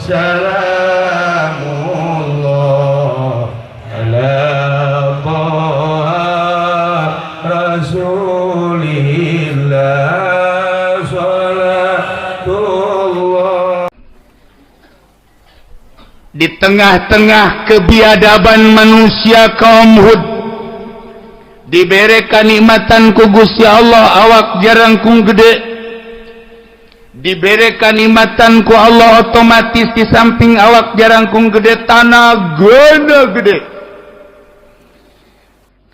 سلام الله على طه رسول الله صلاة الله. Di tengah-tengah kebiadaban manusia kaum Hud, dibere kanikmatan ku Gusti Allah awak jarangkung gede, dibere kanikmatan ku Allah otomatis di samping awak jarangkung gede, tanagana gede.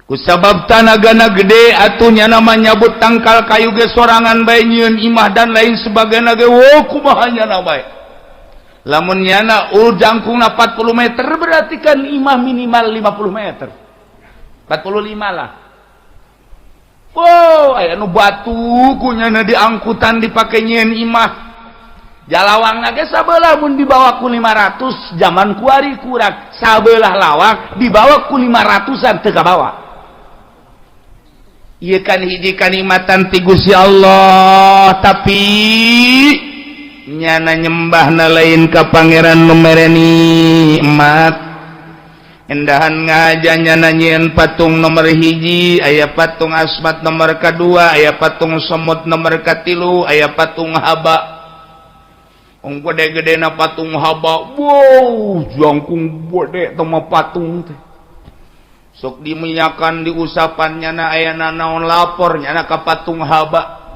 Kusabab tanagana gede atuh nyana mah nyabut tangkal kayu ge sorangan bae, nyieun imah dan lain sebagainya ge. Wo, kumaha nyana bae lamun nyana ul jangkungna 40 meter, berarti kan imah minimal 50 meter, 45 lah. Wow, aya nu batu ku nyana diangkutan, dipake nyieun imah. Jalawang ge sabelah mun dibawa ku 500 zaman kuari kurang, sabelah lawang dibawa ku 500-an teu kabawa. Ieu kan hiji kanikmatan ti Gusti Allah, tapi nyana nyembahna lain ka Pangeran nu mere nikmat. Endahan ngajanya nyieun patung nomor hiji, aya patung Asmat nomor kedua, aya patung Somot nomor katilu, aya patung Haba. Ong gede-gede na patung Haba. Wow, jangkung gede teh mah patung teh. Sok diminyakan, diusapan, nyana aya nanaon lapor nyana ka patung Haba.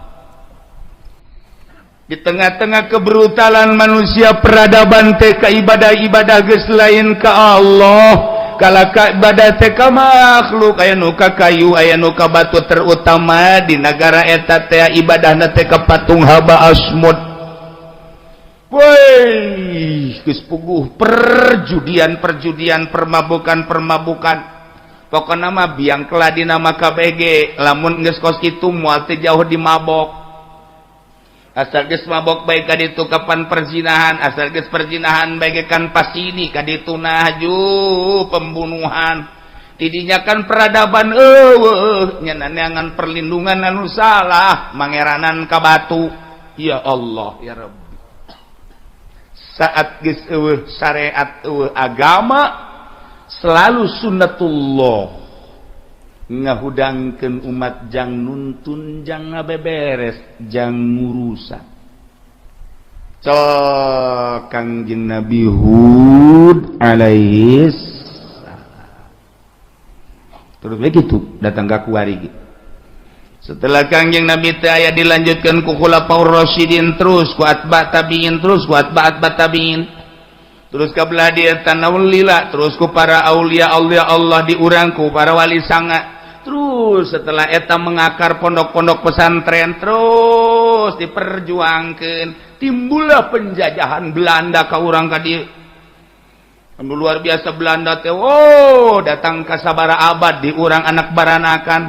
Di tengah-tengah kebrutalan manusia, peradaban teh ka ibadah-ibadah geus lain ka Allah, kala ka ibadah teh ka makhluk, aya nu ka kayu, aya nu ka batu. Terutama di negara eta teh ibadahna teh ka patung Haba, Asmud. Woi, geus puguh perjudian, perjudian, permabukan, permabukan. Pokokna mah biang keladi nama KBG lamun geus kos kitu moal teu jauh di mabok. Asal geus mabok bae ka ditu kapan perzinahan, asal geus perzinahan bae kan pasini ka ditu nahju pembunuhan. Tidinya kan peradaban eueuh, nya neangan perlindungan anu salah, mangeranan ka batu. Ya Allah, ya Rabbi. Saat geus eueuh syariat, eueuh agama, selalu sunnatullah ngahudangkeun umat jang nuntun, jang ngabeberes, jang ngurusan. Cok Kangjeng Nabi Hud alaihis terus begitu datang ke kuari. Setelah Kangjeng Nabi teh aya, dilanjutkan ku Khulafaur Rasyidin, terus ku atba tabiin, terus ku atba atba tabiin, terus ka belah dieu tanawul lila, terus ku para aulia aulia Allah diurang ku para wali sanga. Terus setelah eta mengakar pondok-pondok pesantren, terus diperjuangkan, timbullah penjajahan Belanda ka urang ka dieu. Anu luar biasa Belanda teh, oh, datang ka sabara abad di urang anak baranakan.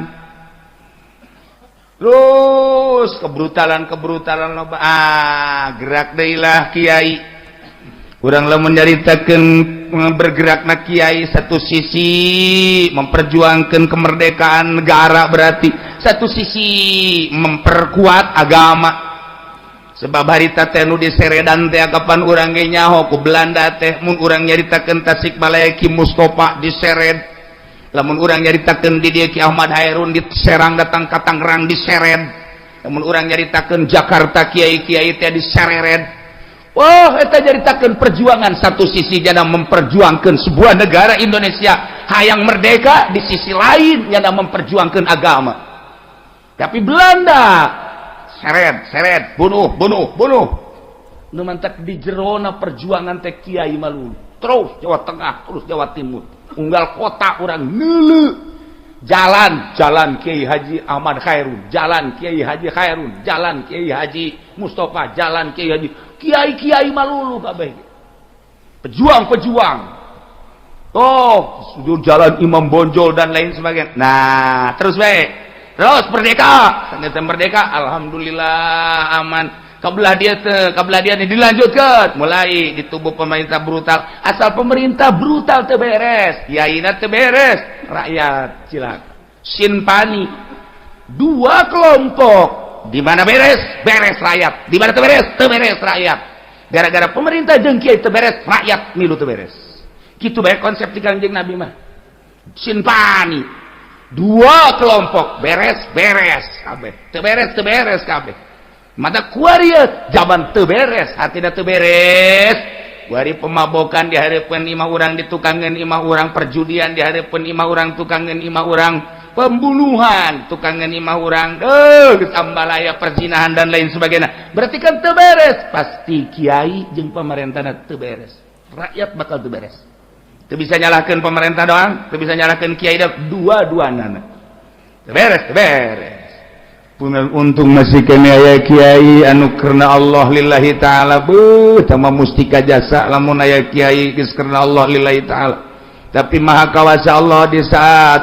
Terus kebrutalan-kebrutalan loba. Ah, gerak deui lah kiai. Urang lamun nyaritakeun bergerak na kiai, satu sisi memperjuangkan kemerdekaan negara, berarti satu sisi memperkuat agama, sebab harita teh nu diseredan teh kapan urang ge nyaho ku Belanda teh. Mun urang nyaritakeun Tasikmalaya, Ki Mustofa disered. Lamun urang nyaritakeun di dieu Ki Ahmad Hairun diserang, datang ka Tangerang disered. Lamun urang nyaritakeun Jakarta, kiai-kiai teh diserered. Wah, eta nyaritakeun perjuangan, satu sisi jana memperjuangkan sebuah negara Indonesia hayang merdeka, di sisi lain jana memperjuangkan agama. Tapi Belanda seret, seret, bunuh, bunuh, bunuh. Nu mantak di jerona perjuangan teh kiai malu. Terus Jawa Tengah, terus Jawa Timur. Unggal kota urang neuleu jalan, jalan Kiai Haji Ahmad Khairun, jalan Kiai Haji Khairun, jalan Kiai Haji Mustafa, jalan Kiai Haji, kiai-kiai malulu kabeh. Pejuang-pejuang. Oh, sujud jalan Imam Bonjol dan lain sebagainya. Nah, terus baik. Terus merdeka. Ternyata merdeka, alhamdulillah aman. Kabelah dia teh, kabelah dia nih dilanjutkan. Mulai di tubuh pemerintah brutal. Asal pemerintah brutal teu beres, kiaina teu beres, rakyat cilaka. Sinpani. Dua kelompok. Di mana beres, beres rakyat. Di mana teu beres, teu beres rakyat. Gara-gara pemerintah jeung kiai teu beres, rakyat milu teu beres. Kitu bae konsep di Kangjeng Nabi mah. Sinpani. Dua kelompok beres beres kabeh. Teu beres teu beres kabeh. Mata kuari zaman teu beres, hatina teu beres. Kuari pemabokan di hareupeun imah urang ditukangeun imah urang, perjudian di hareupeun imah urang tukangeun imah urang, pembunuhan tukangeun imah urang, ambalaya, perzinahan dan lain sebagainya. Berarti kan teu beres. Pasti kiai jeung pemerintah teu beres. Rakyat bakal teu beres. Teu bisa nyalahkeun pemerintah doang, teu bisa nyalahkeun kiai doang, dua-duana. Teu beres, teu beres. Untung masih kene aya kiai anu karena Allah lillahi ta'ala. Beuh, tama mustika jasa lamun aya kiai geus karena Allah lillahi ta'ala. Tapi maha kawasa Allah, di saat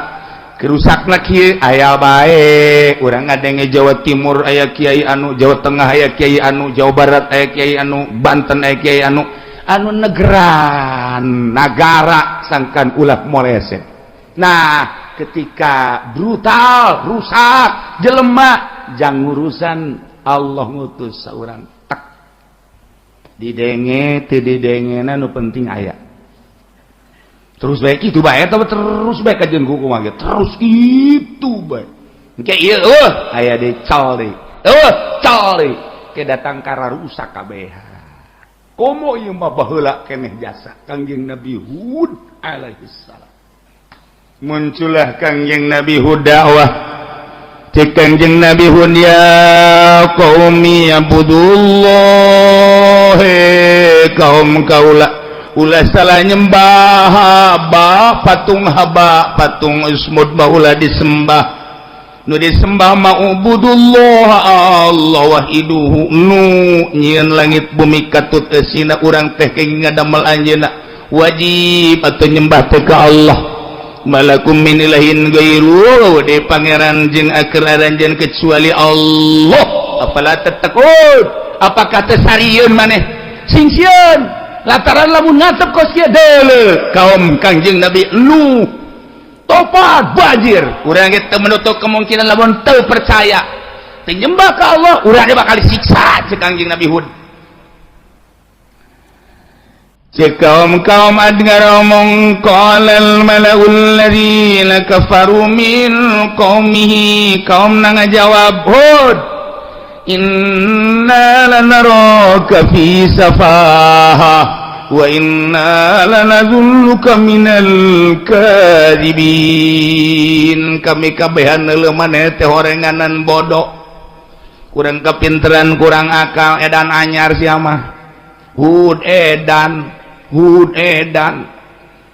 kerusakna kieu aya bae. Urang ngadenge Jawa Timur aya kiai anu, Jawa Tengah aya kiai anu, Jawa Barat aya kiai anu, Banten aya kiai anu anu negeran nagara sangkan ulah moleset. Nah, ketika brutal rusak jelema jang urusan Allah ngutus seorang tak didenge teu didengena, nu penting aya terus baik itu bae. Eta terus bae kajeun kumaha ge terus itu bae. Engke ieu eueuh aya deui, cal deui, eueuh cal deui, ke datang kara rusak kabeh. Komo ieu mah baheula keneh jasa Kangjeng Nabi Hud alaihi salam. Muncullah Kangjeng Nabi Hud dakwah. Cek Kangjeng Nabi Hud, "Ya qaumi ibudullah, kaum kaula, ulah salah nyembah haba patung, haba patung ismud mah ulah disembah. Nu disembah ma ubudullah Allah wahiduhu nu nyieun langit bumi katut eusina. Urang teh kenging ngadamel anjeunna, wajib atuh nyembah teh ka Allah. Malakum min ilahin ghairu de pangeran jeung aker aranjeun kecuali Allah. Afala tattaqun, apakah teu sarieun maneh? Sing sieun lantaran lamun ngatep kos kieu deuleu kaum Kangjeng Nabi Nuh, topat banjir. Urang ge teu menutup kemungkinan lamun teu percaya, teu nyembah ka Allah, urang ge bakal disiksa." Cek Kangjeng Nabi Hud. Cek kaum-kaum Ad ngaromong, qalal mala'ul ladzina kafaru min qaumihi, kaum na ngajawab, "Hud, inna lanaraka fi safaha wa inna lanadzunnuka minal kadzibin. Kami kabehan neuleuh maneh teh horenganan bodoh, kurang kepinteran, kurang akal, edan anyar sia mah, Hud, edan Hud, edan."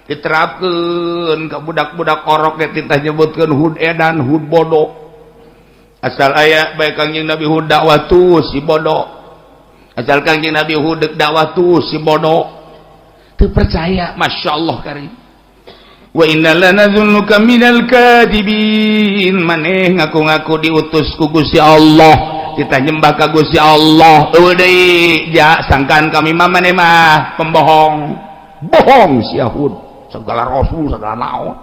Diterapkan ke budak-budak orok ge titah nyebutkeun Hud edan, Hud bodoh. Asal aya bae Kangjeng Nabi Hud dakwah tuh si bodoh, asal Kangjeng Nabi Hud deuk dakwah tuh si bodoh, teu percaya. Masya Allah karim. "Wa inna lanadzunnuka minal kadibin." Maneh ngaku-ngaku diutus ku Gusti Allah, kita nyembah ka Gusti Allah, eueuh deui ja sangkaan kami mah maneh mah pembohong. Bohong si Hud, segala rasul segala naon.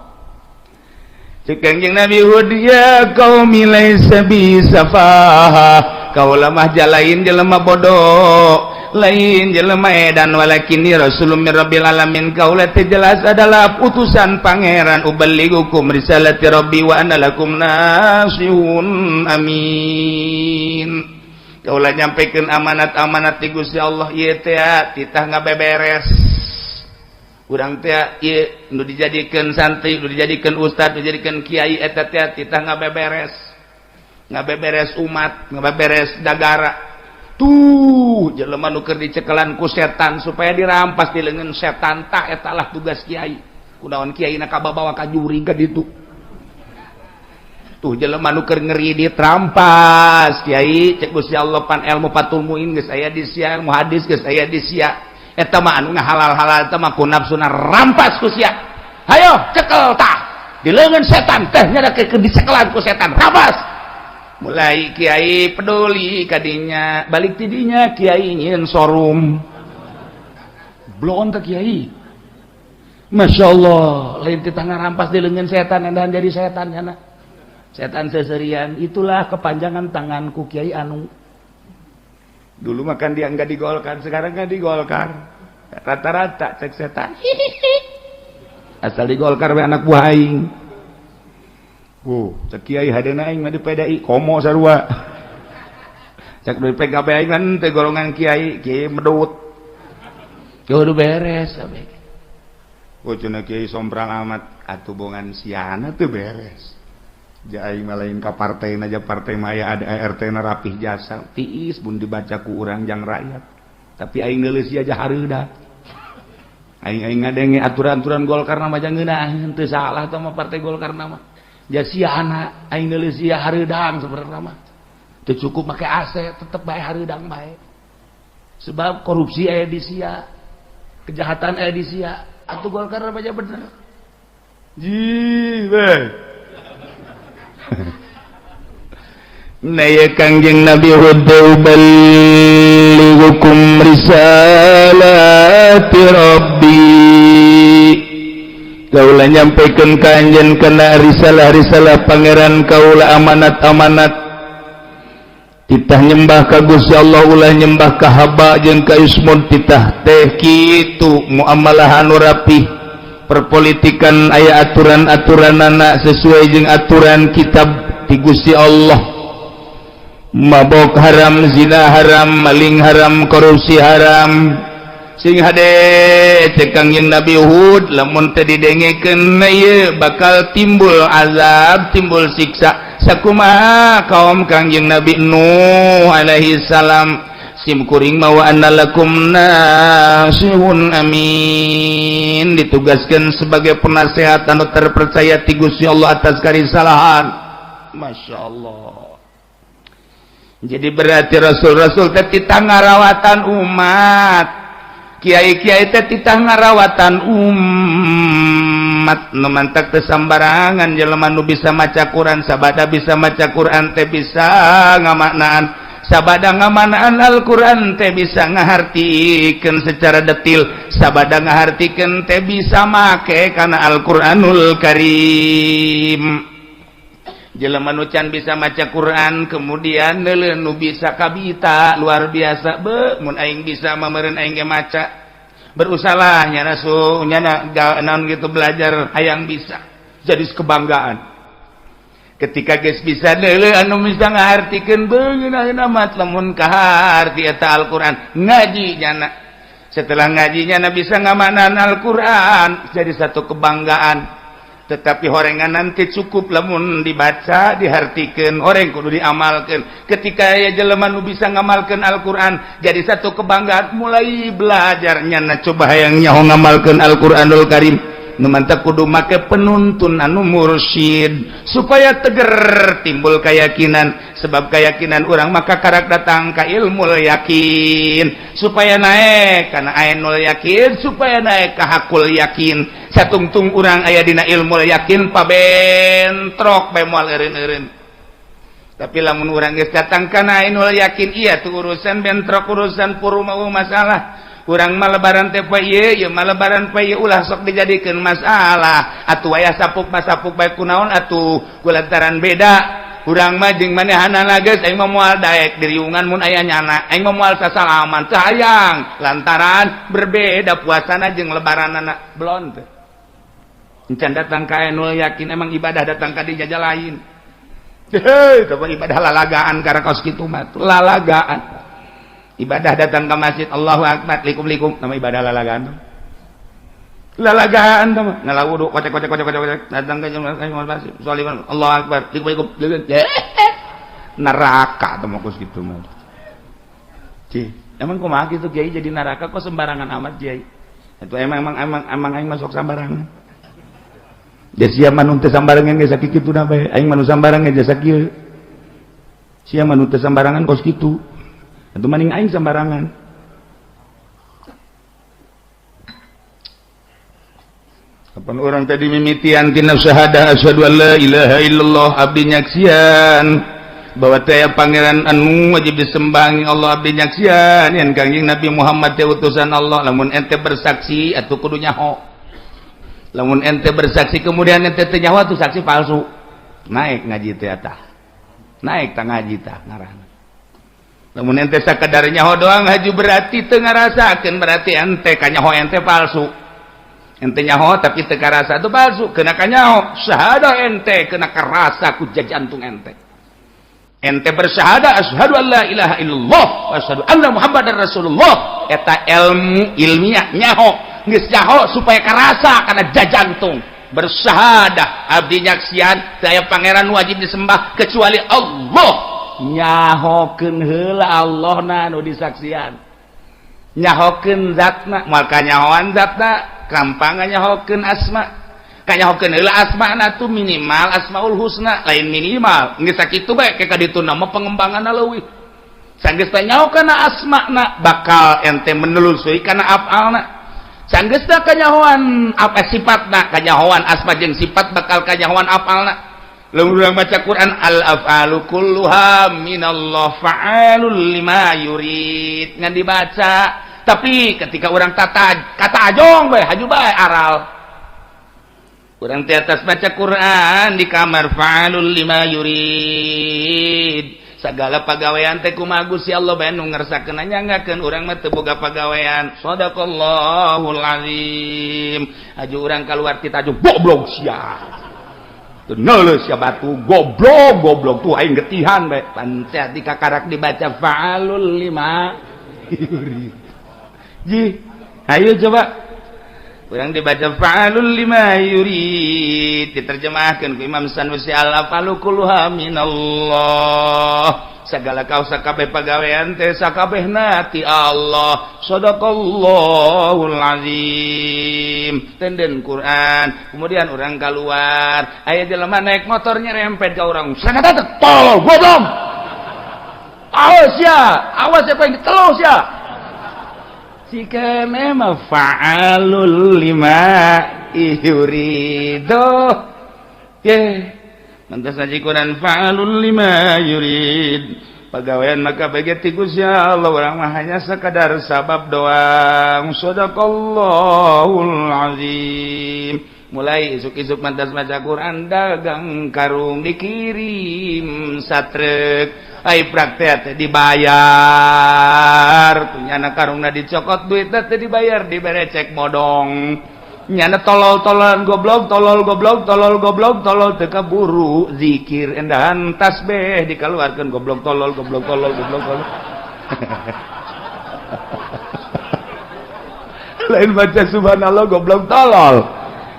Cek Kangjeng Nabi Hud, "Ya qaumi laisa bi safaha." Kaula mah jalain jelema bodoh, lain jelema edan. "Walakinni rasulun min rabbil alamin." Kaula teh jelas adalah utusan pangeran. "Uballigukum risalati rabbi wa ana lakum nasihun amin." Kaula nyampaikan amanat-amanat ti Gusti Allah. Ieu teh titah ngabeberes urang teh ieu nu dijadikeun santri, nu dijadikeun ustad, nu dijadikeun kiai, eta teh titah ngabeberes, ngabeberes umat, ngabeberes nagara. Tuh jelema nu keur dicekelan ku setan supaya dirampas di leungeun setan, tah eta lah tugas kiai. Kunaon kiai na kababawa ka jurig ka ditu? Tuh jelema nu keur ngeridit rampas, kiai. Cek Gusti Allah, pan ilmu Fathul Muin geus aya di sia, ilmu hadis geus aya di sia, eta mah anu ngahalal-halal eta mah ku nafsuna rampas ku sia. Hayo cekel tah di leungeun setan teh, nya keur dicekelan ku setan, rampas. Mulai kiai peduli kadinya, balik tidinya kiai nyieun showroom blon teh kiai. Masya Allah, lain titah ngarampas di leungeun setan dan jadi setan nyana setan seserian. Itulah kepanjangan tanganku kiai anu. Dulu makan dia enggak di Golkar, sekarang kan di Golkar. Rata-rata cek setan. Asal di Golkar we anak buah aing. Cek kiai hadena aing mah di PDI komo sarua. Cek di PKB aing kan teh golongan kiai, kiai medut. Ya udah beres abek. Oh cenah kiai somprang amat atuh bongan siana teu beres. Ja aing mah lain ka partai aja partai maya ada ART na rapih jasa tiis mun dibaca ku urang jang rakyat. Tapi aing neuleus aja hareuda. Aing aing ngadenge aturan-aturan Golkar nama jang ngeunaheun teu salah tah mah partai Golkar nama. Ja siana aing neuleus sia hareudang sebenarnya mah. Teu cukup make AC tetep bae hareudang bae. Sebab korupsi aya di sia, kejahatan aya di sia, atuh Golkar nama aja bener. Ji we. Naya Kangjeng Nabi Hud uballighukum risalati rabbi. Kaula nyampaikan ka anjeun kana risalah-risalah pangeran kaula, amanat-amanat. Titah nyembah ka Gusti Allah, ulah nyembah ka haba jeung ka ismun, titah teh kitu muamalah anu rapih. Perpolitikan aya aturan-aturanana sesuai jeung aturan kitab ti Gusti Allah. Mabok haram, zina haram, maling haram, korupsi haram. Sing hade cek Kangjeng Nabi Hud lamun teu didengekeun ieu bakal timbul azab, timbul siksa. Sakumaha kaum Kangjeng Nabi Nuh alaihi salam. Sim kuring ma wa anna lakum nasihun amin, ditugaskan sebagai penasehat anu terpercaya ti Gusti Allah atas karisalahan. Masya Allah. Jadi berarti rasul-rasul teh titah ngarawatan umat, kiai-kiai teh titah ngarawatan umat. Nu mantak teu sambarangan jelema nu bisa maca Quran, sabada bisa maca Quran teh bisa ngamaknaan, sabada ngamanaan Al-Quran teh bisa ngahartikeun secara detil, sabada ngahartikeun teh bisa make kana Al-Quranul Karim. Jelema nu can bisa maca Quran kemudian neuleuh nu bisa kabita luar biasa, be mun aing bisa mah meureun aing ge maca. Berusahalah nyana su nyana naon gitu belajar hayang bisa jadi kebanggaan. Ketika geus bisa neuleuh anu bisa ngahartikeun beungeun amat lamun kaharti eta Al-Qur'an, ngaji nyana. Setelah ngaji nyana bisa ngamanan Al-Qur'an jadi satu kebanggaan. Tetapi horengan nanti cukup lamun dibaca dihartikeun, horeng kudu diamalkeun. Ketika aya jelema nu bisa ngamalkeun Al-Qur'an jadi satu kebanggaan, mulai belajar nyana coba hayang nyaho ngamalkeun Al-Qur'anul Karim. Nu mantak kudu make penuntun anu mursyid supaya teger timbul keyakinan. Sebab keyakinan urang maka karak datang ka ilmu yakin supaya naik kana ainul yakin, supaya naik ka hakul yakin. Satungtung urang aya dina ilmu yakin pabentrok bae moal eureun-eureun. Tapi lamun urang geus datang kana ainul yakin, iya tuh urusan bentrok, urusan puru mau masalah. Urang mah lebaran teh poe ieu, ieu mah lebaran poe ieu, ulah sok dijadikeun masalah. Atuh aya sapuk mah sapuk bae kunaon atuh kulantaran beda. Urang mah jeung manehanana geus aing mah moal daek diriungan mun aya nyana, aing mah moal sasalaman teu hayang lantaran berbeda puasana jeung lebaranana belon teh. Encan datang ka ainul yakin, emang ibadah datang ka dijajah lain. Heuh, teh ibadah lalagaan karena kaos kitu mah lalagaan. Ibadah datang ke masjid Allahu akbar likum-likum nama ibadah lalagaan. Lalagaan tah ngala wudu kocek kocek kocek kocek datang ke masjid sholiman Allahu akbar likum-likum neraka tah mah kos kitu mah. Cih, emang kumaha kitu kiai jadi neraka kok sembarangan amat kiai. Itu emang emang emang emang aing masuk sembarangan. Ja sia mah nu teu sambarangan ge sakitu da bae, aing mah nu sambarangan ge sakieu. Sia mah nu teu sambarangan kos kitu. Itu maning aing sembarangan. Kapan orang tadi mimitian tina syahadah asyhadu an la ilaha illallah abdi nyaksian bahwa teh pangeran anu wajib disembahangi Allah, abdi nyaksian yen Kangjeng Nabi Muhammad teh utusan Allah. Lamun ente bersaksi atuh kudu nyaho. Lamun ente bersaksi kemudian ente teu nyaho atuh saksi palsu. Naik ngaji teh tah. Naik tah ngaji tah ngaranna. Lamun ente sakadar nyaho doang haju berarti teu ngarasakeun, berarti ente kanyaho ente palsu. Ente nyaho tapi teu karasa itu palsu. Kena kanyaho syahadah ente kena karasa ku jantung ente. Ente bersyahadah asyhadu an la ilaha illallah wa asyhadu anna muhammadar rasulullah. Eta ilmu ilmiah nyaho, geus nyaho supaya karasa kana jantung. Bersyahadah abdi nyaksian teu aya pangeran wajib disembah kecuali Allah. Nyahokeun heula Allah na nu disaksian, nyahokeun zatna, moal kanyahoan zatna gampang nyahokeun asma, kanyahokeun heula asmana tuh minimal asmaul husna, lain minimal geus sakitu bae ke ka ditu nama pengembanganna leuwih. Sanggeus teh nyaho kana asmana bakal ente menelusuri kana afalna. Sanggeus teh kanyahoan apa sifatna, kanyahoan asma jeung sifat bakal kanyahoan afalna. Lamun urang baca Quran al af'alu kulluha minallah fa'alul lima yurid ngan dibaca, tapi ketika orang tata kata ajong bae haju bae aral. Urang di atas baca Quran di kamar fa'alul lima yurid, segala pagawean teh kumaha Gusti Allah bae nu ngersakeun nyangakeun, urang mah teu boga pagawean. Shadaqallahul azim. Haju urang kaluar ti tajuk goblok sia. Neuleuh sia batu goblok goblok tuh aing getihan bae. Pancet di kakarak dibaca fa'alul lima yurid. Ji, ayo coba urang dibaca fa'alul lima yurid diterjemahkeun ku Imam Sanusi al afalu kulluha minallah, segala kau sakabeh pagawean teh sakabehna ti Allah. Shadaqallahul azim. Tenden Quran, kemudian orang keluar aya jelema naik motor nyerempet ka urang, sangat tolol goblok, awas ya, awas siapa yang ditelos ya. Si kene mah fa'alul lima yurido ye mantas ngaji Quran fa'alul lima yurid, pagawean maka bagi ti Gusti Allah, urang mah hanya sekadar sabab doang. Shadaqallahul azim. Mulai isuk-isuk mantas maca Quran, dagang karung dikirim satrek, ai praktek teh dibayar, punya karungna dicokot duit teh dibayar, dibere cek bodong. Nyana tolol-tololan goblok tolol goblok tolol goblok tolol teu kaburu zikir endahan tasbih dikeluarkeun goblok tolol goblok tolol goblok tolol. Lain baca subhanallah goblok tolol.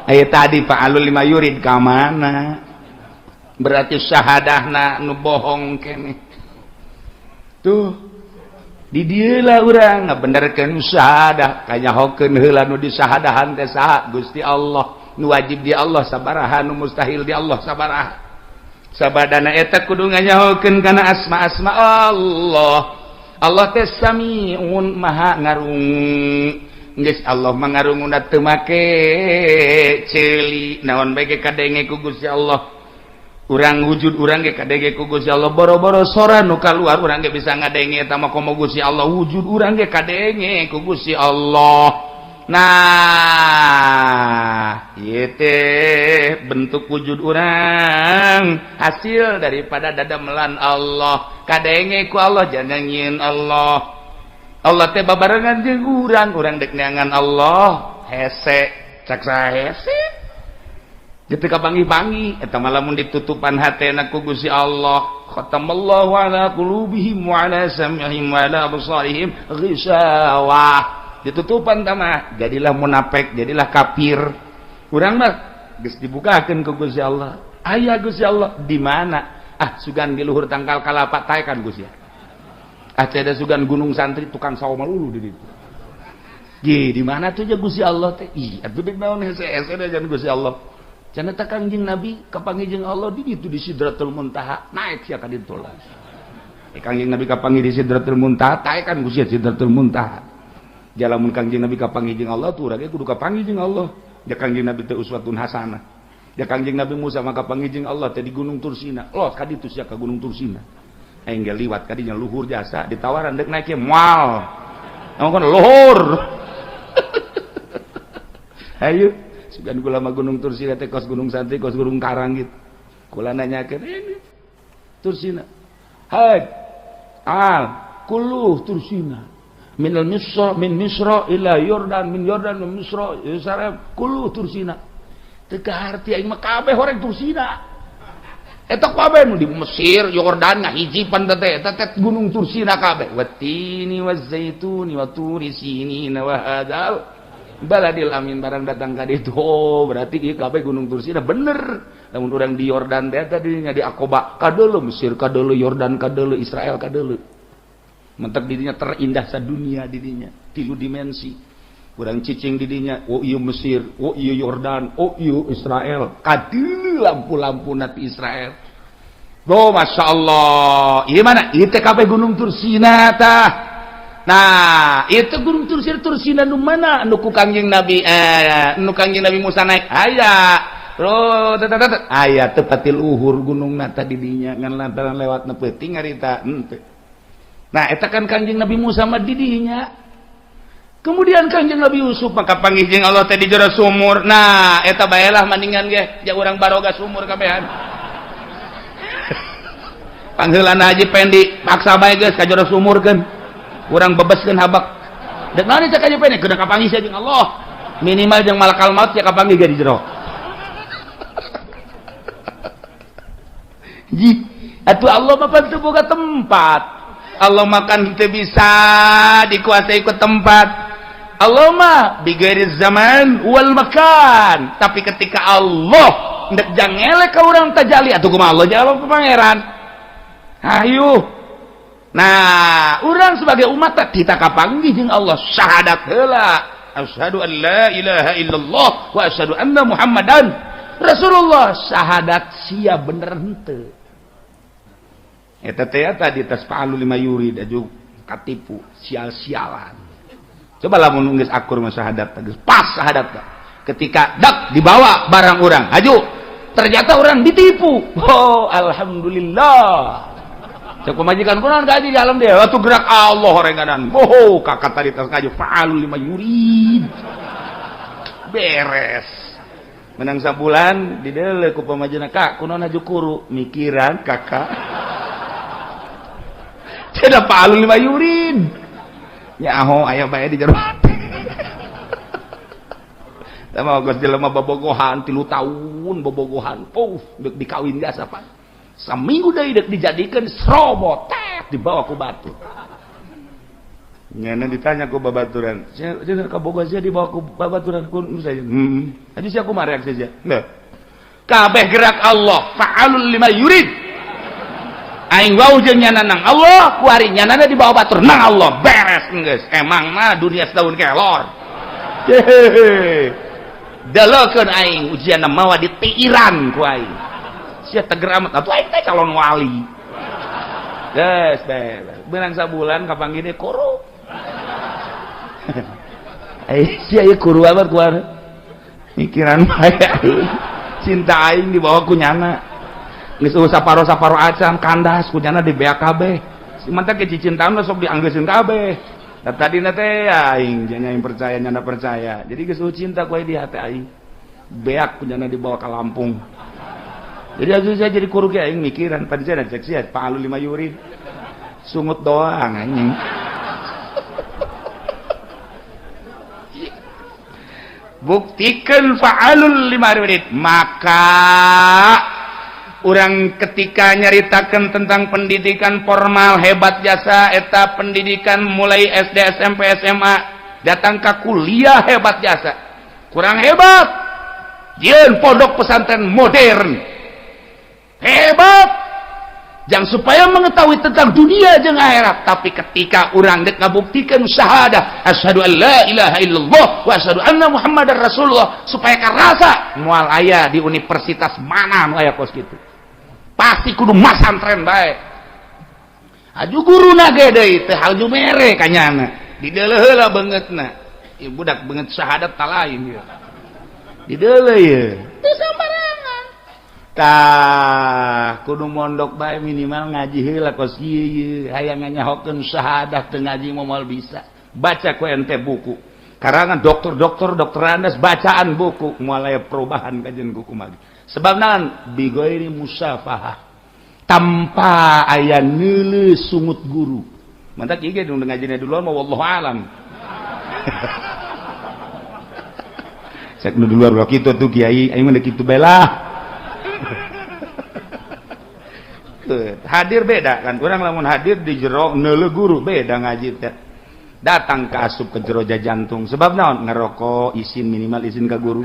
Aya tadi fa'alul lima yurid ka mana? Berarti syahadahna nu bohong keneh. Tuh di dieu lah urang ngabenerkeun syahadah, kanyahokeun heula nu disahadahan teh saha? Gusti Allah. Nu wajib di Allah sabaraha, nu mustahil di Allah sabaraha. Sabadana eta kudu nganyahokeun kana asma-asma Allah. Allah teh samiun maha ngarungu. Geus Allah mangarunguna teu make ceuli naon bae ge kadenge ku Gusti Allah. Urang wujud urang ge kadenge ku Gusti Allah, boro-boro sora nu kaluar urang ge bisa ngadenge eta mah komo Gusti Allah, wujud urang ge kadenge ku Gusti Allah. Nah, ieu teh bentuk wujud urang hasil daripada dadamelan Allah, kadenge ku Allah jangan nyieun Allah. Allah teh babarengan jeung urang, urang dek neangan Allah hese, cak saha hese. Ketika pangi-pangi eta mah lamun ditutupan hatena ku Gusti Allah, khatamallahu ala qulubihim wa ala sam'ihim wa ala absarihim ghishawah. Ditutupan tah mah jadilah munafik, jadilah kafir. Urang mah geus dibukakeun ku Gusti Allah. Aya Gusti Allah di mana? Ah, sugan di luhur tangkal kalapa taekan Gusti. Ah, ada sugan gunung santri tukang sawo malulu di ditu. Ge, di mana tuh ja Gusti Allah teh? Ih, atuh deuk naon hese-hese da jan Gusti Allah. Cenah teh Kangjeng Nabi kapanggih jeung Allah di ditu di Sidratul Muntaha, naik sia ka ditu lah. Kangjeng Nabi kapanggih di Sidratul Muntaha, taekan Gusti Sidratul Muntaha. Jalamun Kangjeng Nabi kapanggih jeung Allah tuh urang ge kudu kapanggih jeung Allah. Ja Kangjeng Nabi teh uswatun hasanah. Ja Kangjeng Nabi Musa mah kapanggih jeung Allah teh di Gunung Tursina. Los ka ditu sia ka Gunung Tursina. Aing ge liwat kadinya luhur jasa ditawaran dek naik moal. Naon kan luhur. Ayo sugan kula mah Gunung Tursina teh kos Gunung Santri kos Gunung Karang gitu. Kula nanyakeun ini Tursina. Hai. Al. Kullu Tursina. Minal Misra min Misra ila Yordan min Yordan min Misra Yerusalem kullu Tursina. Teu kaharti aing mah kabeh horeng Tursina. Eta kabeh nu di Mesir, Yordan ngahiji pan teh eta teh Gunung Tursina kabeh. Watini wazaituni wa turi sinina wa hadal baladil amin barang datang ka ditu. Oh, berarti ieu kabeh Gunung Tursina bener. Lamun urang di Yordan teh tadi nya di Aqaba kadeuleu Mesir kadeuleu Yordan kadeuleu Israel kadeuleu. Mentek didinya terindah sadunia didinya, tilu dimensi. Urang cicing didinya, oh ieu Mesir, oh ieu Yordan, oh ieu Israel. Kadeuleu lampu-lampu ti Israel. Oh, Masya Allah. Ieu mana? Ieu teh kabeh Gunung Tursina tah. Nah, itu Gunung Tursina Tursina nu mana? Nu ku Kangjeng Nabi nu Kangjeng Nabi Musa naik. Aya. Oh, aya tepatil uhur gunungna tadi dinya ngan lantaran lewat na peuting harita henteu. Nah, eta kan Kangjeng Nabi Musa mah di dinya. Kemudian Kangjeng Nabi Yusuf maka panggih jeung Allah teh di jero sumur. Nah, eta baelah maningan ge ja urang baroga sumur kabehan. Pangheulana Haji Pendi paksa bae geus ka jero sumur keun. Urang bebeskeun habak. Dek naon cek Haji Pendi kudu kapanggih sia jeung Allah. Minimal jeung malakal maut sia kapanggih ge di jero. Ji, atuh Allah mah pan teu boga tempat. Allah makan teu bisa dikuasai ku tempat. Allah mah bighairi zaman wal makan. Tapi ketika Allah ndek jangele ka urang tajali atuh kumaha Allah jawab pangeran. Hayu. Nah, urang sebagai umat teh kita kapanggih jeung Allah syahadat heula. Asyhadu an la ilaha illallah wa asyhadu anna Muhammadan Rasulullah. Syahadat sia bener henteu. Eta teh tadi tas fa'alu lima yurid aju katipu sial-sialan. Coba lamun geus akur mah syahadat geus pas syahadat. Ketika dak dibawa barang urang, aju ternyata orang ditipu. Oh, alhamdulillah. Cek pemajikan kunaon ka di dalam dia, waktu gerak Allah horenganan. Oh, kakak tadi tas kaju fa'alu lima yurid. Beres. Menang sabulan dideuleu ku pamajikan, "Kak, kunaon aju kuru?" Mikiran kakak. Cenah fa'alu lima yurid. Nyaho aya bae di jero hati. Tah geus jelema bobogohan 3 tahun bobogohan. Puh, deuk dikawin jasa pan. Saminggu deui deuk dijadikeun serobot, tet dibawa ku batu. Nyana ditanya ku babaturan. Sia ka boga sia dibawa ku babaturan ku saya. Haji sia kumaha reaksi sia? Nah. Kabeh gerak Allah, fa'alul lima yurid. Aing wau jeung nyana nang Allah, kuari nyanana dibawa batur nang Allah, beres geus. Emang mah dunia setahun kelor. Hehehe. Dalekeun aing ujianna mawa ditiiran ku aing. Sia teger amat atuh aing teh calon wali. Geus beres. Beunang sabulan kapanggih deui kuru. Eh sia ieu kuru amat kuari. Mikiran bae. Cinta aing dibawa ku nyana. Geus eueuh saparo-saparo acan kandas ku nyana di BAKB. Si mantap ke cicintaan sok dianggeuseun kabeh. Da tadina teh aing nya yang percaya nyana percaya. Jadi geus eueuh cinta ku aing di hati aing. Beak ku nyana dibawa ka Lampung. Jadi asuh saya jadi kuru ge aing mikiran pan sia cek sia fa'alu lima yurid. Sungut doang anjing. Buktikan fa'alul lima yurid. Maka orang ketika nyaritakan tentang pendidikan formal hebat jasa eta pendidikan mulai SD SMP SMA datang ke kuliah hebat jasa. Kurang hebat jieun pondok pesantren modern hebat jang supaya mengetahui tentang dunia jeung akhirat. Tapi ketika urang dek ngabuktikan syahadah asyhadu an la ilaha illallah wa asyhadu anna muhammadar rasulullah supaya karasa moal aya di universitas mana nu aya kos kitu. Pasti kudu masantren bae. Aju guruna ge deui teh halju mere kanyana. Dideuleu heula beungeutna. Ieu budak beungeut syahadat ta lain ieu. Dideuleu ieu. Teu sambarangan. Tah kudu mondok bae minimal ngaji heula kos kieu ieu. Hayang nganyahokeun syahadah teu ngaji moal bisa. Baca ku ente buku. Karangan dokter-dokter, dokterandes bacaan buku moal aya perubahan kajian kuku mah. Sebab naon bighairi musafahah. Tanpa aya neuleuh sungut guru. Mantak ieu ge nu ngajina duluan mah wallahu alam. Cek nu di luar ulah kitu tuh kiai, aing mah kitu bae lah. Hadir beda kan, urang lamun hadir di jero neuleuh guru beda ngaji teh. Datang ke asup ke jero jantung sebab naon ngerokok izin minimal izin ka guru.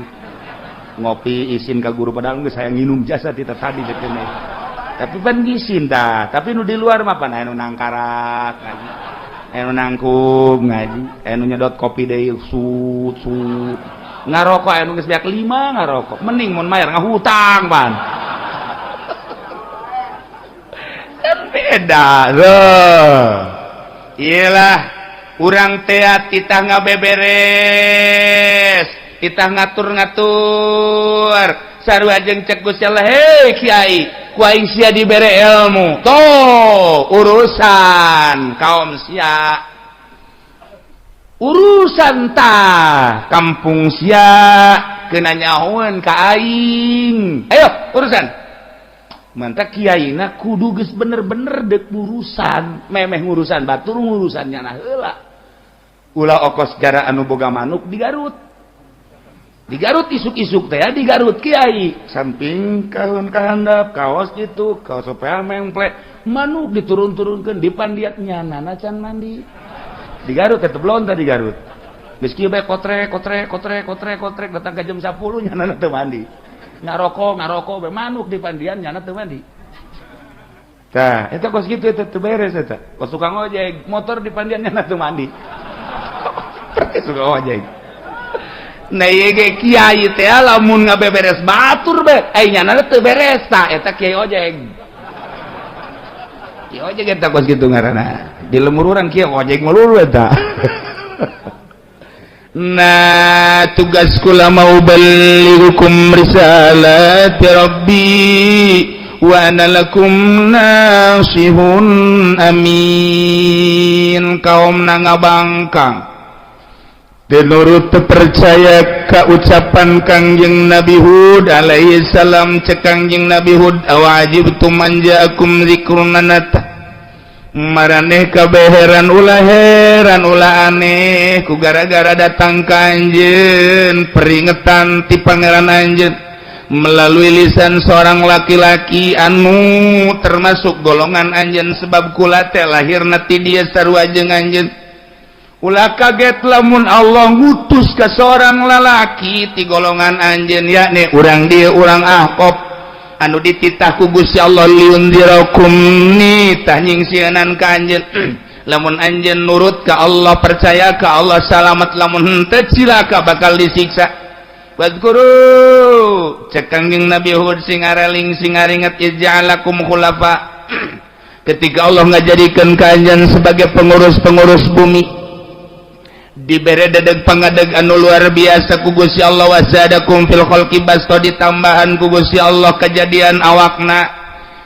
Ngopi izin ka guru padahal geus hayang nginum jasa ti tadi cenah. Tapi pan izin tah, tapi nu di luar mah pan aya nu nangkarak ngaji. Aya nu nangkub ngaji, aya nu nyedot kopi deui sut sut. Ngarokok aya nu geus beak 5 ngarokok. Mending mun mayar ngahutang pan. Kan beda loh. Iyalah urang teh titah ngabeberes, titah ngatur-ngatur. Sarua jeung cek Gusti Allah, hei kiai, ku aing sia dibere ilmu. Tuh urusan kaum sia. Urusan tah kampung sia kena nyahoan ka aing. Ayo urusan. Mantap kiaina kudu geus bener-bener dek urusan, memeh ngurusan batur ngurusan nyana heula. Ulah okos jara anu boga manuk di Garut. Di Garut isuk-isuk teh di Garut kiai samping kahun kahandap kaos gitu kaos supaya memplek manuk diturun-turunkeun di pandiat nyanana can mandi. Di Garut tetep lonta di Garut. Geus kieu bae kotrek kotrek kotrek kotrek kotrek datang ke jam 10 nyanana teu mandi. Ngarokok ngarokok bae manuk di pandian nyana teu mandi. Tah eta kos kitu eta teu beres eta. Kos tukang ojek motor di pandian nyana teu mandi. Tukang ojek. Nah ieu ge kiai teh lamun ngabeberes batur bae ai nyana teu beres tah eta kiai ojek. Kiai ojek eta kos kitu ngaranna. Di lemur urang kieu ojek melulu eta. Nah tugas kula mau balighukum risalati rabbi wa ana lakum nasihun amin. Kaum nangabangkang tenurut terpercaya ka ucapan Kangjeng Nabi Hud alaihi salam. Cek Kangjeng Nabi Hud awajibtum an ja'akum dzikrun nanata. Maraneh kabeheran ulah heran ulah aneh ku gara-gara datang ka anjeun peringetan ti pangeran anjeun melalui lisan seorang laki-laki anu termasuk golongan anjeun sebab kula teh lahirna ti dieu sarua jeung anjeun. Ulah kaget lamun Allah ngutus ka seorang lalaki ti golongan anjeun yakni urang dieu urang Ahqaf anu dititah ku Gusti Allah liunzirakum nitah nyingsieunan ka anjeun. Lamun anjeun nurut ka Allah percaya ka Allah salamat, lamun henteu cilaka bakal disiksa. Wadkuru cek Kangjeng Nabi Hud sing areling sing aringet ij'alakum khulafa. Ketika Allah ngajadikeun ka anjeun sebagai pengurus-pengurus bumi dibere dedeg pangadeg anu luar biasa ku Gusti Allah wazadakum fil khalqi basto ditambahan ku Gusti Allah kejadian awakna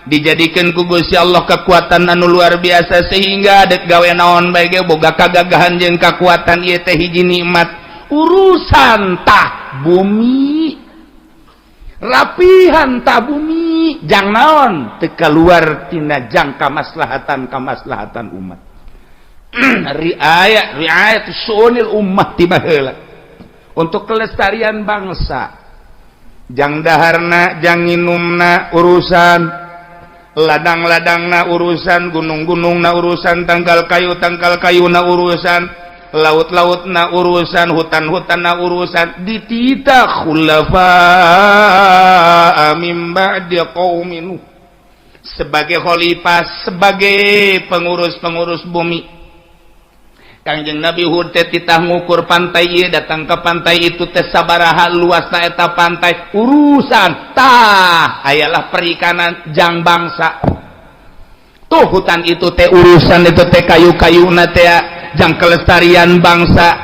dijadikeun ku Gusti Allah kekuatan anu luar biasa sehingga dek gawe naon bae ge boga kagagahan jeung kakuatan ieu teh hiji nikmat urusan tah bumi rapihan tah bumi jang naon teu kaluar tina jangka maslahatan kamaslahatan umat. Riayat riayat sunil ummah tiba heula untuk kelestarian bangsa jang daharna jang nginumna urusan ladang-ladangna urusan gunung-gunungna urusan tangkal kayuna urusan laut-lautna urusan hutan-hutanna urusan dititah khulafa mim ba'di qaumin sebagai khalifah sebagai pengurus-pengurus bumi. Kangjeng Nabi Hud teh titah ngukur pantai ieu datang ke pantai itu teh sabaraha luasna eta pantai urusan tah ayalah perikanan jang bangsa tuh hutan itu teh urusan itu teh kayu-kayuna teh jang kelestarian bangsa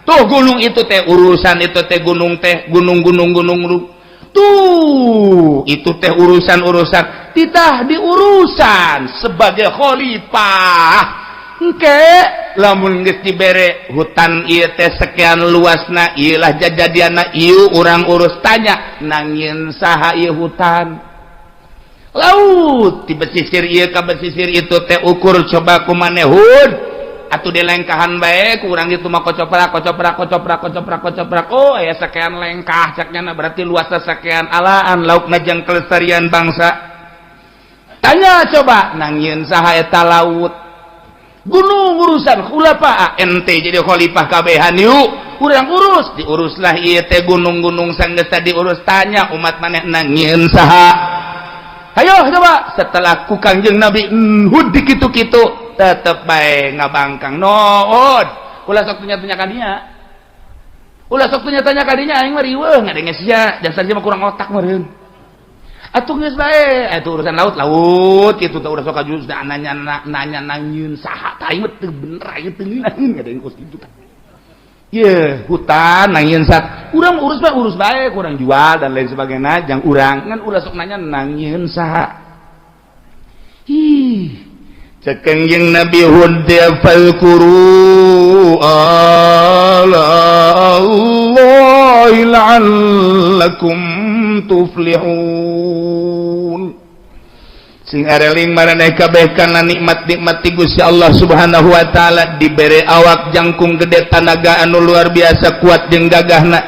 tuh gunung itu teh urusan itu teh gunung teh gunung-gunung gunung tuh itu teh urusan-urusan titah diurusan sebagai khalifah. Engke lamun geus dibere hutan ieu teh sekian luasna ieu lah jajadianna ieu urang urus tanya nangin saha ieu hutan. Laut di pesisir ieu ka pesisir itu teh ukur coba ku maneh Hud atuh dilengkahan bae ku urang itu mah kocoprak kocoprak kocoprak kocoprak kocoprak. Oh aya sakean lengkah cak nyana berarti luasna sakean alaan laukna jang kelestarian bangsa. Tanya coba nangieun saha eta laut? Gunung urusan khulafa ente jadi khalifah kabehan yuk urang urus diuruslah ieu teh gunung-gunung sanggeus diurus. Tanya umat maneh nangieun saha? Ayo coba setelah ku Kangjeng Nabi Hud dikitu-kitu tetep bae ngabangkang nood ulah sok tanya-tanya ka dinya, ulah sok tanya-tanya ka dinya, aing mah riweuh ngadenge sia dasar sia mah kurang otak meureun atuh geus bae atuh urusan laut laut kitu teh ulah sok kajus nanya nanya nangieun saha tah aing mah teu bener aing teu ngeunaheun ngadenge kos kitu tah. Ye, hutan nangieun sat urang urus bae kurang jual dan lain sebagainya jang urang ngan ulah sok nanya nangieun saha. Hi cek Kangjeng Nabi Hud fazkuru ala Allahi la'allakum tuflihun. Sing areling maraneh kabeh kana nikmat-nikmat ti Gusti Allah Subhanahu wa taala dibere awak jangkung gede tanaga anu luar biasa kuat jeung gagahna.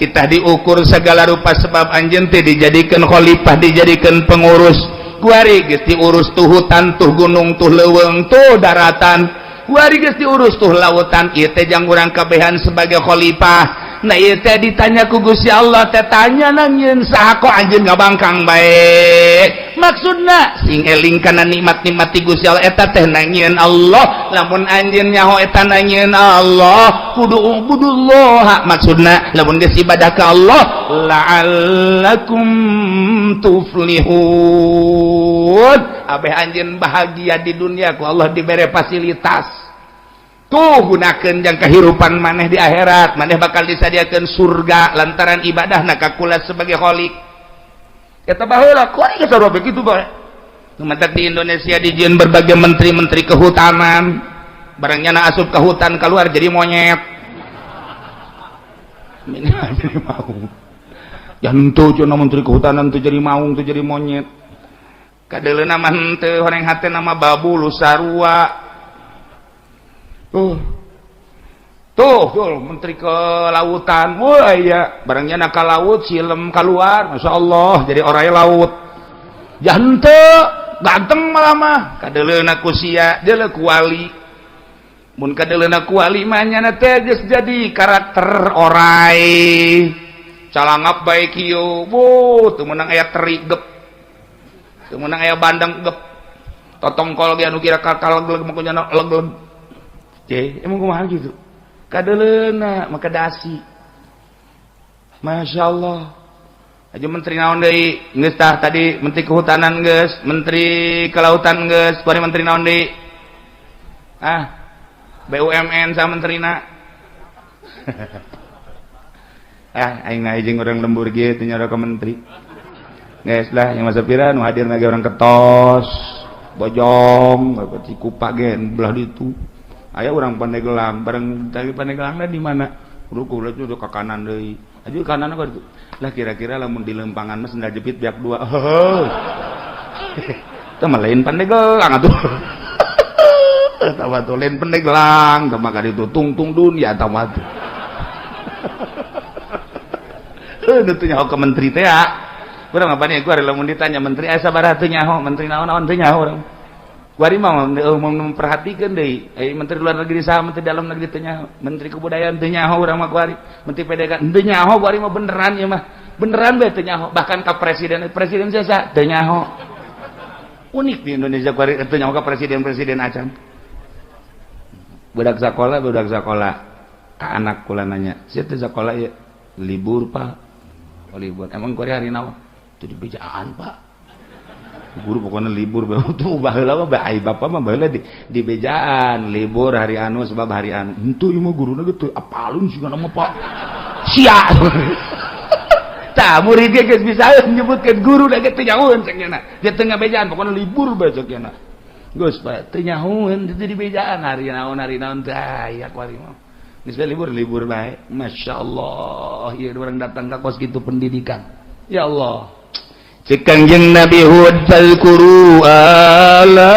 Kita diukur segala rupa sebab anjeun teh dijadikeun khalifah, dijadikeun pengurus. Kuari geus diurus tuh hutan, tuh gunung, tuh leuweung, tuh daratan. Kuari geus diurus tuh lautan. Ieu teh jang urang kabehan sebagai khalifah. Nah ieu teh ditanya ku Gusti Allah teh tanya nangieun saha kok anjeun ngabangkang bae. Maksudna sing eling kana nikmat-nikmat ti Gusti Allah eta teh nangieun Allah. Lamun anjeun nyaho eta nangieun Allah kudu ubudullah. Maksudna lamun geus ibadah ka Allah la'allakum tuflihun. Abeh anjeun bahagia di dunia ku Allah dibere fasilitas. Tuh gunakeun jang kehidupan maneh di akhirat, maneh bakal disadiakeun surga lantaran ibadahna ka kula sebagai khalik. Eta baheula kuari geus sarua begitu bae. Nu matak di Indonesia dijieun berbagai menteri-menteri kehutanan, barangnya na asup ke hutan keluar jadi monyet. Minimal jadi maung. Jantu cenah menteri kehutanan tuh jadi maung tuh jadi monyet. Kadeuleuna mah henteu horeng hate nama babu lu sarua. Tuh tuh, tuh menteri kelautan, wah iya barangnya nak laut silem keluar, masya Allah jadi orang laut. Jante ganteng malah mah kadeuleuna ku sia deuleu kuali. Mun kadeuleuna kuali mah nyana teh geus jadi karakter orai calangap bae kieu, bu teu meunang aya teri gep, teu meunang aya bandeng gep, totongkol ge anu kira kakal leg mah kunyana leg-leg. Emang kumaha gitu kadeuleuna maka dasi. Masya Allah aja menteri naon deui geus tah tadi menteri kehutanan geus, menteri kelautan geus, bari menteri naon deui ah BUMN sama menterina. Ah aing jeung urang lembur kieu teu nyoro ka menteri geus lah yang masa pira nu hadir lagi orang ketos Bojong Cikupa ge belah ditu. Aya urang Pandeglang bareng tadi Pandeglangna di mana? Ruku ulah ke kanan deui. Aju kanan apa itu? Lah kira-kira lamun di lempangan mah sendal jepit biak dua. Heuh. Tah mah lain Pandeglang atuh. Tah mah tuh lain Pandeglang, tah mah ka ditu tungtung dunia tah mah tuh. Heuh teu nyaho ka menteri teh ya. Urang apa nih gua lamun ditanya menteri aya sabaraha teu nyaho, menteri naon-naon teu nyaho urang. Kuari mah memperhatikan deui. Menteri luar negeri saha, menteri dalam negeri teu nyaho, menteri kebudayaan teu nyaho urang mah kuari, menteri PDK teu nyaho kuari mah beneran ieu mah. Beneran bae teu nyaho, bahkan ka presiden, presiden saha teu nyaho. Unik di Indonesia kuari teu nyaho ka presiden-presiden acan. Budak sakola ka anak kula nanya, "Sia teh sakola ieu?" "Libur, Pak." "Oh, libur. Emang kuari hari naon?" "Teu dibejaan, Pak." Guru pokoknya libur tuh baheula mah bae bapak mah baheula di bejaan libur hari anu sebab hari anu henteu ieu mah guruna ge teu apalun sigana mah Pak sia. Tah murid ge geus bisa nyebutkeun guru da ge teu nyahoeun cek nya dia teu ngabejaan pokoknya libur bae cek nya geus Pak teu nyahoeun teu di bejaan hari naon teh aya kuari mah geus libur libur bae. Masyaallah ieu urang datang ka kos kitu pendidikan ya Allah. Cek Kangjeng Nabi Hud, fazkuru ala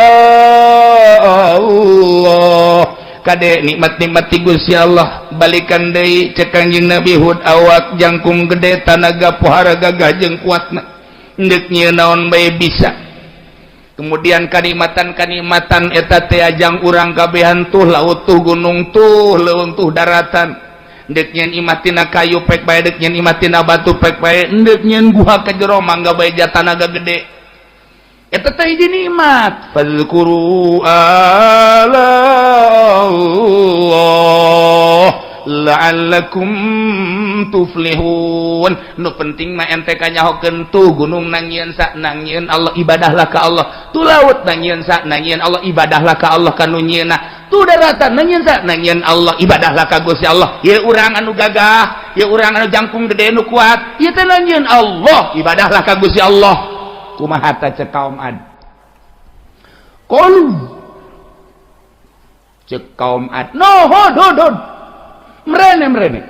Allah, kade nikmat-nikmat ti Gusti Allah. Balikan deui, cek Kangjeng Nabi Hud, awak jangkung gede, tanaga pohara gagah jeung kuatna, endek nyieun naon bae bisa. Kemudian kanikmatan-kanikmatan eta teh ajang urang kabehan, tuh laut, tuh gunung, tuh leuweung, tuh daratan. Ndek nyieun imah tina kayu pek bae, dek nyieun imah tina batu pek bae, ndek nyieun guha ka jero mangga bae, tanaga gede. Eta teh hiji nikmat. Fazkuru ala Allah la'allakum tuflihun. Nu penting mah ente kanyahokeun, tuh gunung nangieun sa nangieun Allah, ibadahlah ka Allah. Tuh laut nangieun sa nangieun Allah, ibadahlah ka Allah kanu nyieuna. Tuh daratan nangieun sa nangieun Allah, ibadahlah ka Gusti Allah. Ieu urang anu gagah, ieu urang anu jangkung gede, nu kuat, ieu teh nangieun Allah, ibadahlah ka Gusti Allah. Kumaha ta cek kaum Ad? Qalu, cek kaum Ad, no hod hod hod, merene merene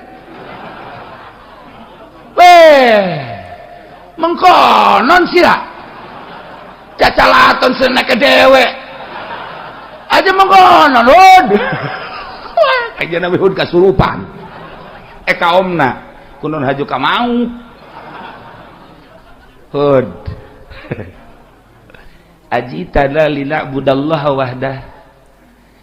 weh, mengkonon sira cacalaton seneke dewe aja, mengkonon hud. Aja Nabi Hud kasurupan, eh kaumna kunon haju ka mau Hud, ajitana lina'budallaha wahdah.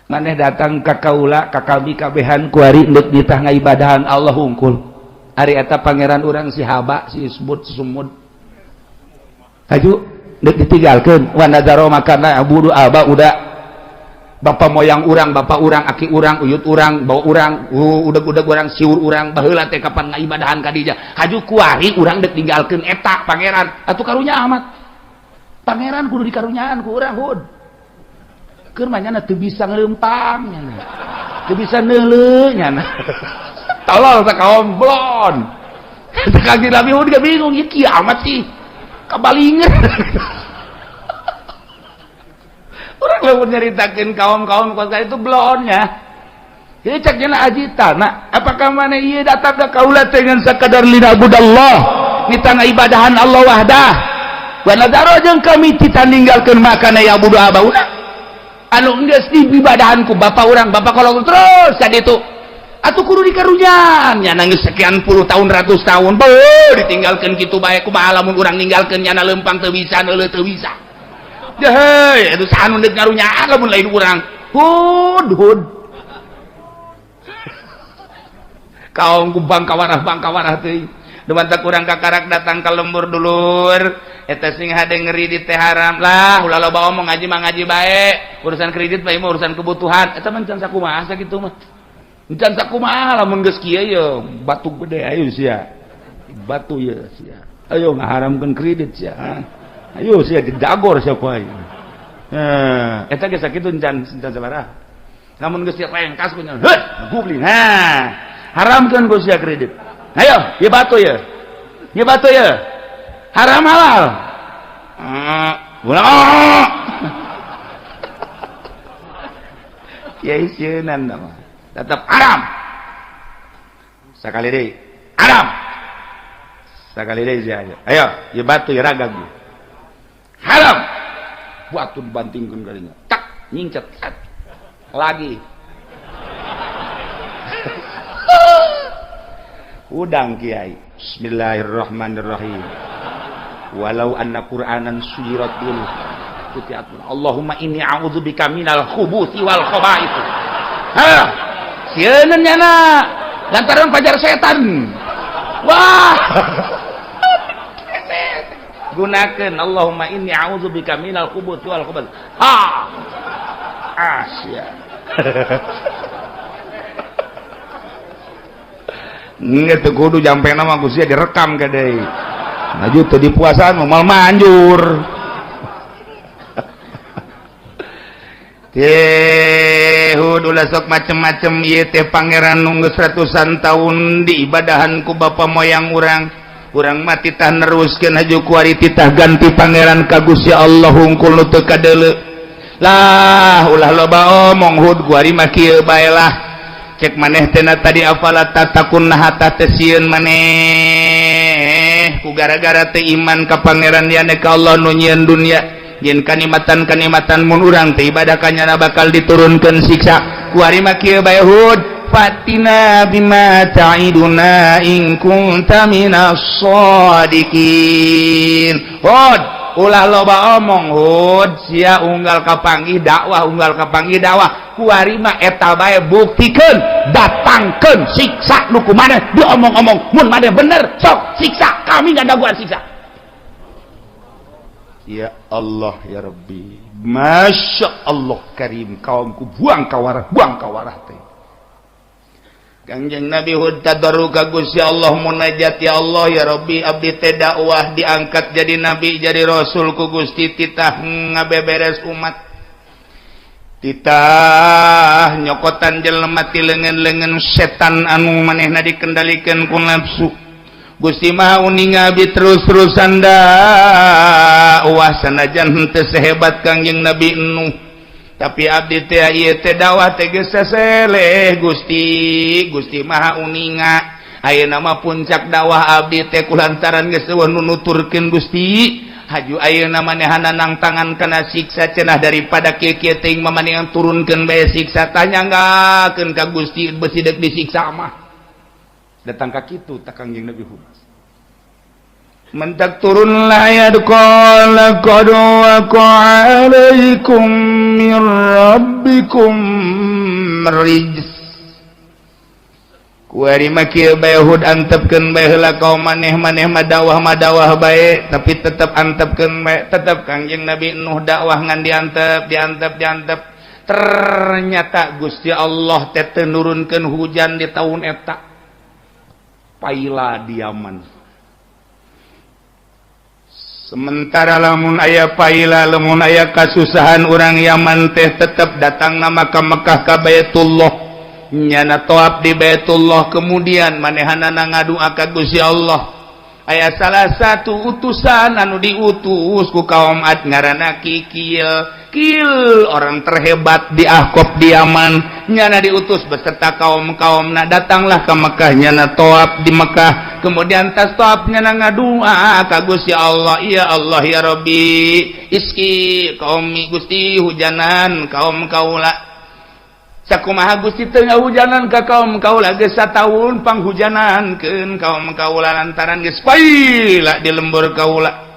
Maneh datang ka kaula, ka kami kabehan kuari endek ditah ngaibadahan Allah hungkul. Ari eta pangeran urang si Haba, si Isbut, si Sumud, haju endek ditinggalkeun. Wa nadzaro makana abudu aba, udah bapak moyang urang, bapak urang, aki urang, uyut urang, bawa urang, udeg-udeg urang, siur urang baheula teh kapan ngaibadahan ka dinya. Haju kuari urang dek ninggalkeun eta pangeran. Atuh karunya amat pangeran kudu dikarunyaan ku urang. Hud, keur mah nyana teu bisa ngelempang, nyana teu bisa neuleuh, nyana tolol sakaom blon. Kanjeng Nabi Hud bingung, ieu kieu amat sih kabalingan. Urang lamun nyaritakeun kaum-kaum kota itu blonnya. Jadi cek cenah ajita, nah apakah mana ieu datang ka kaula dengan sakadar linabudallah, nita ngaibadahan Allah wahdah. Wa nadaro, jeung kami tita ninggalkeun makana ya budu abauna. Anu geus diibadahan ku bapak urang, bapak kolot terus ka ditu. Atuh kudu dikarunyaan, nya nangis sekian puluh tahun, ratus tahun, beuh ditinggalkeun kitu bae. Kumaha lamun urang ninggalkeun nyana lempang, teu bisa neuleuh, teu bisa. Hei, itu saha nu deuk ngarunyaan lamun lain urang? Hud, hud. Kaum ku bangkawarah bangkawarah teuing. Dumantak urang kakarak datang ka lembur dulur. Eta sing hade ngeri teh haram lah, ulah loba omong, ngaji mah ngaji bae. Urusan kredit bae mah urusan kebutuhan. Eta mah can sakumaha sakitu mah. Can sakumaha lamun geus kieu ye batu gede, ayo sia. Batu ye sia. Ayo ngaharamkeun kredit sia. Ayo sia didagor sia ku aing. Eta geus sakitu can can sabaraha. Lamun geus rengkas ku nya, heuh, gubling. Ha. Haramkeun ku sia kredit. Ayo, ieu batu ye. Ieu batu ye. Haram halal. Ulah. Kiai sieunan mah. Tetap haram. Sakali deui. Haram. Sakali deui sia. Ayo, ieu batu ieu ragag. Haram. Batu dibantingkeun kalinya. Tak, nyingcet. Lagi. Udang kiai. Bismillahirrahmanirrahim. Walau anna Qur'anan suyirat bil kutiat. Allahumma inni a'udzubika minal khubuthi wal khaba'ith. Ha! Sieun nyana. Lantaran pajar setan. Wah. Gunakeun Allahumma inni a'udzubika minal khubuthi wal khaba'ith. Ha! Asia. Nggak tuh kudu jampe nama Gusti direkam ke deui. Maju teu di puasaan moal manjur. Teh ulah sok macem-macem ieu teh pangeran nu geus ratusan tahun diibadahan ku bapa moyang urang. Urang mah titah neruskeun haju kuari, titah ganti pangeran ka Gusti Allah hungkul nu teu kadeuleu. Lah ulah loba omong Hud, kuari mah kieu bae lah. Cek maneh teh tadi afala tatakun, naha teh sieun maneh. Ku gara-gara teu iman ka Pangeran yane ka Allah nu nyieun dunia, yen kanikmatan-kanikmatan mun urang teu ibadah ka nyana bakal diturunkeun siksa. Kuari mah kieu bae, Hud, fa'tina bima ta'iduna in kunta minas shadiqin. Hud, ulah loba omong, Hud. Sia unggal kapanggih dakwah, unggal kapanggih dakwah. Kuari mah eta bae, buktikeun, datangkeun siksa nu ku maneh diomong-omong. Mun maneh bener, sok siksa kami, ngadaguan siksa. Ya Allah, ya Rabbi, Masya Allah Karim, kaumku buang kawarah, buang kawarah teh. Kangjeng Nabi Hud tadarru ka Gusti Allah, munajat, "Ya Allah, ya Rabbi, abdi teh dakwah, diangkat jadi nabi, jadi rasul ku Gusti, titah ngabeberes umat, titah nyokotan jelema ti leungeun-leungeun setan anu manehna dikendalikan ku nafsu. Gusti Maha uninga, abdi terus-terusan dakwah, sanajan henteu sehebat Kangjeng Nabi Nuh, tapi abdi teh ieu teh dakwah teh geus saseleh. Gusti, Gusti Maha uninga, ayeuna mah puncak dakwah abdi teh kulantaran geus euweuh nu nuturkeun. Gusti, haju ayeuna manehana nangtangan kana siksa cenah. Daripada kieu-kieu teuing mah mendingan turunkeun bae siksa." Tanyanggakeun ka Gusti, besi deuk disiksa mah. Datang ka kitu tak Kangjeng Nabi Hud. Mentak turunlah ayat, qala qad waqa'a alaikum min rabbikum rijs. Kuari mah kieu bae, Hud, antepkeun bae heula kaum maneh. Maneh mah dakwah mah dakwah bae, tapi tetep antepkeun bae. Tetep Kangjeng Nabi Nuh dakwah ngan diantep, diantep, diantep. Ternyata Gusti Allah teh teu nurunkeun hujan di tahun eta. Paila di Yaman. Sementara lamun aya paila, lamun aya kasusahan, orang Yaman teh tetap datang nama ke Mekah, ka Baitullah, nyana toab di Baitullah, kemudian manehanana ngadua ka Gusti Allah. Aya salah satu utusan anu diutus ku kaum Ad, ngaranna Kikil. Kil orang terhebat di Ahqaf, di Yaman. Nyana diutus beserta kaum-kaum. Nah, datanglah ke Mekah, nyana toab di Mekah, kemudian tas toab nyana ngadua ka Gusti Allah, "Ya Allah, ya Rabbi, isqi qaumi, Gusti, hujanan kaum kaula. Sakumaha Gusti teu ngahujanan ka kaum kaula? Geus sataun, panghujanankeun kaum kaula lantaran geus paila di lembur kaula."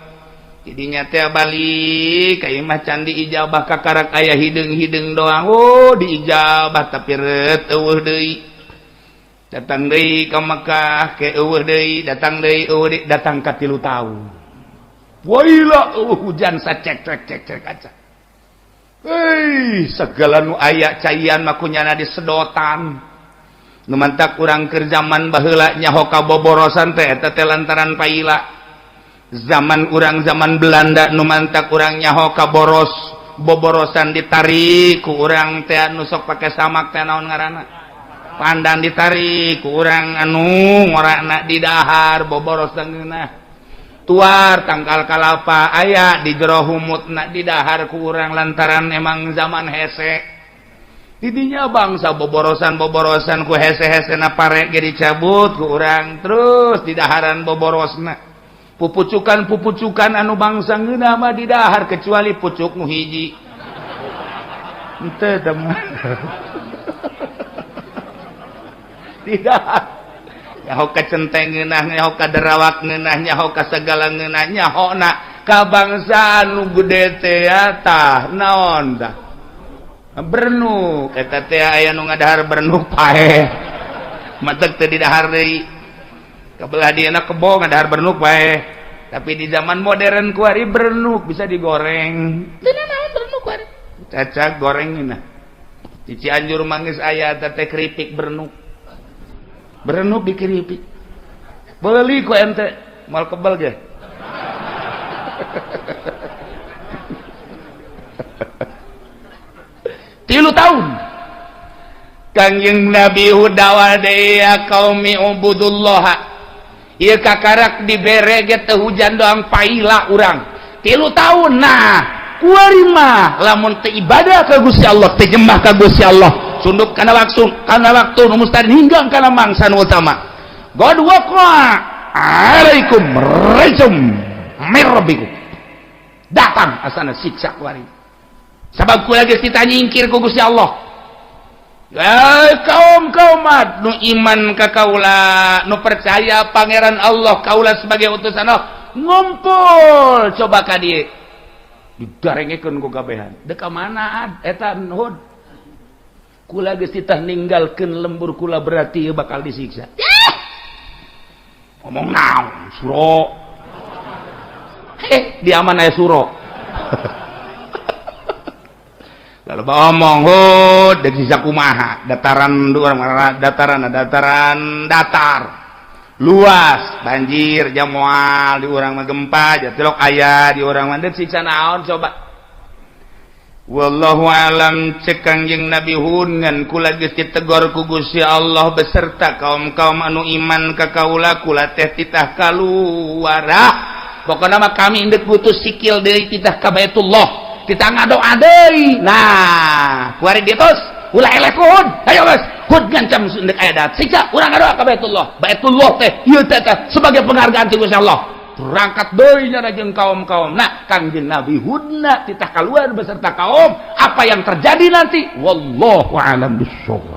Jadinya teh balik ka imah can diijabah, kakarak aya hideung-hideung doang. Oh, diijabah, tapi ret euweuh deui. Datang deui ka Mekah ke euweuh deui, datang deui, euweuh deui, datang ka 3 tahun. Waila, euweuh hujan sacek cek cek cek kaca. Hei, segala nu aya caian mah kunyana disedotan. Nu mantak urang keur zaman baheula nyaho ka boborosan teh eta teh lantaran paila. Zaman urang zaman Belanda, nu mantak urang nyaho ka boros, boborosan ditarik ku urang teh anu sok pake samak teh, naon ngaranna, pandan, ditarik ku urang anu ngorakna di dahar boboros ngeunah. Tuar tangkal kalapa aya di jero humutna, di dahar ku urang lantaran emang zaman hese. Didinya bangsa boborosan boborosan ku hese-hese na pare ge dicabut ku urang, terus di daharan boborosna. Pupucukan pupucukan anu bangsa ngeunah mah di dahar, kecuali pucuk nu hiji henteu teh mah di dahar. Nyaho ka centeng ngeunah, nyaho ka derawak ngeunah, nyaho ka segala ngeunah, nyaho na ka bangsa anu gede teh tah naon tah, bernuk eta teh. Aya nu ngadahar bernuk paeh, matak teu didahar deui. Kabelah dieuna kebo ngadahar bernuk paeh, tapi di zaman modern kuari bernuk bisa digoreng. Teu naon bernuk kuari, cacak goreng nah. Di Cianjur mangis aya teh keripik bernuk, bernuk dikeripik, beli ku ente mal kebal ge. 3 tahun Kangjeng Nabi Hud dakwah deui, "Ya qaumi ubudullah." Ieu kakarak dibere ge teu hujan doang, paila urang 3 tahun. Nah, kuari mah lamun teu ibadah ka Gusti Allah, teu jembah ka Gusti Allah, sunduk kana waktu nu mustahil hingga kana mangsa nu utama. God waqa Alaikum rijzum mir rabbikum. Datang asana siksa kuari. Sabab kula geus kita nyingkir ku Gusti Allah. Ya kaum kaum nu iman ka kaula, nu percaya pangeran Allah kaula sebagai utusan Allah, ngumpul coba ka dieu. Didarengekeun ku kabehan. Dek ka mana eta Hud? Kula geus titah ninggalkeun lembur kula berarti bakal disiksa. Ngomong naon suro. Di aman aya suro. Lalu omong Hud dek sisa kumaha, dataran dataran dataran datar. Luas, banjir, jamoal di urang mah gempa, jatilok aya di urang mah dek siksa naon coba. Wallahu alam cek Kangjeng Nabi Hud ngan kula geus ditegor ku Gusti Allah beserta kaum-kaum anu iman ka kaula kula teh titah kaluar. Pokona mah kami indek putus sikil deui titah ka Baitullah, titah ngadoa deui. Nah, kuari dieu tos ulah eleh ku Hud. Ayo geus, Hud ngancam indek aya dat siksa urang ngadoa ka Baitullah. Baitullah teh ieu teh sebagai penghargaan ti Gusti Allah. Berangkat deui nya jeung kaum-kaum. Nah, Kangjeng Nabi Hudna titah keluar beserta kaum. Apa yang terjadi nanti? Wallahu a'lam bissawab.